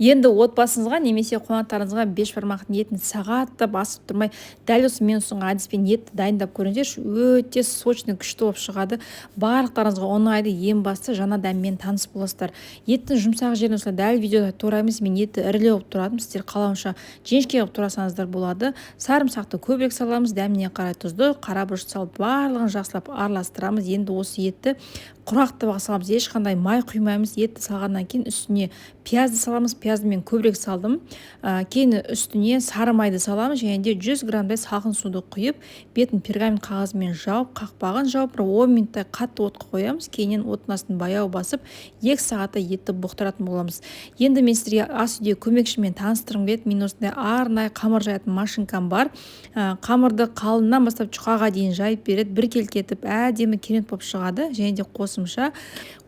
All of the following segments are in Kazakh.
Енді отбасыңызға немесе қонақтарыңызға бешбармақтың етін сағаттап асып тұрмай, дәл осы мен ұсынған әдіспен етті дайындап көріңіздерші. Өте сочный, күшті болып шығады, барлықтарыңызға ұнайды. Ең бастысы, жаңа дәммен таныс боласыздар. Еттің жұмсақ жерін осылай дәл видеода тураймыз. Мен етті ірілеу қылып турадым, сіздер қалауынша жіңішке қылып турасаңыздар болады. Сарымсақты көбірек саламыз, дәміне қарай тұзды, қара бұрышты салып, барлығын жақсылап араластырамыз. Енді осы етті құрғақ табаға саламыз, ешқандай май құймаймыз. Етті салғаннан кейін үстіне пиязды саламыз. Пиязды мен көбірек салдым. Кейін үстіне сары майды саламыз және де 100 граммдай салқын суды құйып, бетін пергамент қағазымен жауып, қақпағын жауып, бір 10 минуттай қатты отқа қоямыз. Кейіннен оттың астын баяу басып, 2 сағаттай етті бұқтыратын боламыз. Енді мен сіздерге ас үйде көмекшімен таныстырғым келеді. Мен осындай арнайы қамыр жаятын машинкам бар. Қамырды қалыңнан бастап жұқаға дейін жайып береді, біркелкі етіп, әдемі, керемет болып шығады. Және де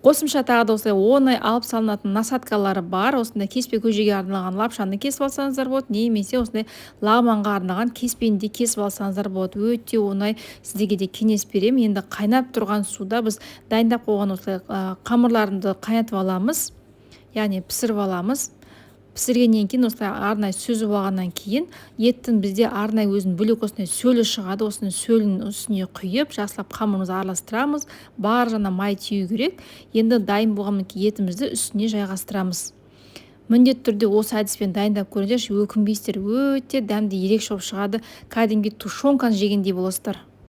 қосымша тағы да осылай оңай алып салынатын насадкалары бар. Осындай кеспе көжеге арналған лапшаны кесіп алсаңыздар болады немесе осындай лағманға арналған кеспені де кесіп алсаңыздар болады. Өте оңай, сіздерге де кеңес беремін. Енді қайнап тұрған суда біз дайындап қойған осылай қамырларымды қайнатып аламыз, яғни пісіріп аламыз. Пісіргеннен кейін, осылай арнайы сүзіп алғаннан кейін, еттің бізде арнайы өзінің бөлек осындай сөлі шығады. Осының сөлін үстіне құйып, жақсылап қамырымызды араластырамыз. Бар жағына май тию керек. Енді дайын болғаннан кейін етімізді үстіне жайғастырамыз. Міндетті түрде осы әдіспен дайындап көріңіздерші, өкінбейсіздер. Өте дәмді, ерекше болып шығады, кәдімгі тушенканы жегендей боласыздар.